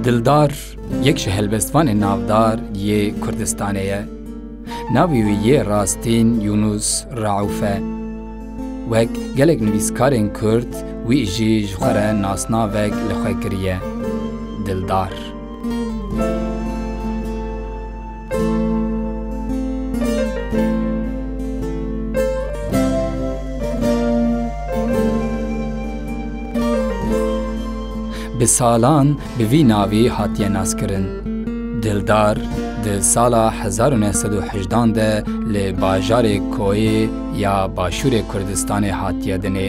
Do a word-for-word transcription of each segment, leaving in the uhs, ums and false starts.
Dildar yek ji helbestvanên navdar yê Kurdistanê ye. Navê wî yê rastîn Yunus Rauf e. Wek gelek nivîskarên Kurd, wî jî ji xwe re nasnavek li xwe kiriye, Dildar. Bi salan bi vî navî hatiye naskirin. Dildar di sala hezar û neh sed û hejdan de li bajarê Koyê ya Başûrê Kurdistanê hatiye dinê.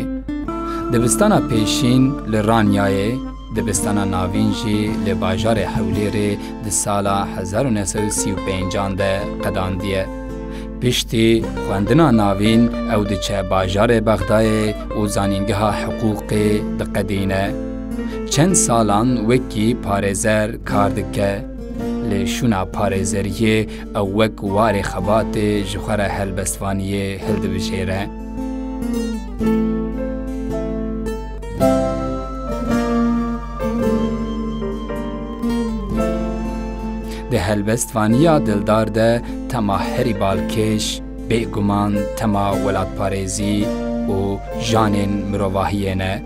Dibistana pêşîn li Ranyayê, dibistana navîn jî li bajarê Hewlêrê di sala hezar û neh sed û sî û pêncan de qedandiye. Piştî xwendina navîn ew diçe bajarê Bexdayê û zanîngeha hiqûqê diqedîne. Çend salan wekî parêzer kar dike. Li şûna parêzeriyê ew wek warê xebatê ji xwe re helbestvaniyê hildibijêre. Di helbestvaniya Dildar de tema herî balkêş, bêguman tema welatparêzî û janên mirovahiyê ne.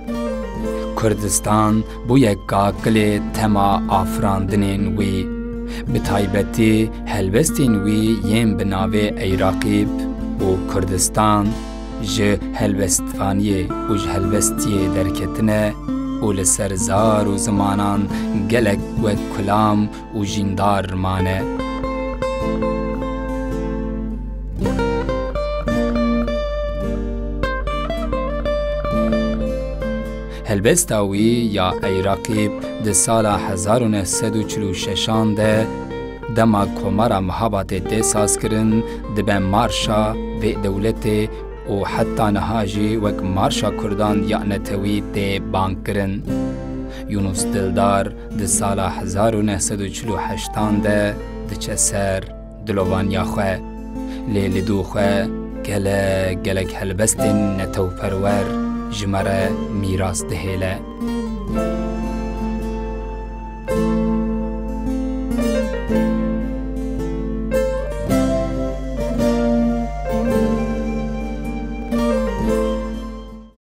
Kurdistan bûye kakilê tema afirandinên wî. Bi taybetî helbestên wî yên bi navê Ey Raqîb û Kurdistan ji helbestvaniyê û ji helbestiyê derketine û li ser zar û zimanan gelek wek kulam û jîndar mane. Helbesta wî ya Ey Raqîb di sala hezar û neh sed û çil û şeşan de, dema Komara Mihabatê tê sazkirin, dibe marşa vê dewletê û heta niha jî wek marşa Kurdan ya netewî tê bangkirin. Yunus Dildar di sala hezar û neh sed û çil û heştan de diçe ser dilovaniya xwe. Lê li dû xwe gelek, gelek helbestên netewperwer ji me re mîras dihêle.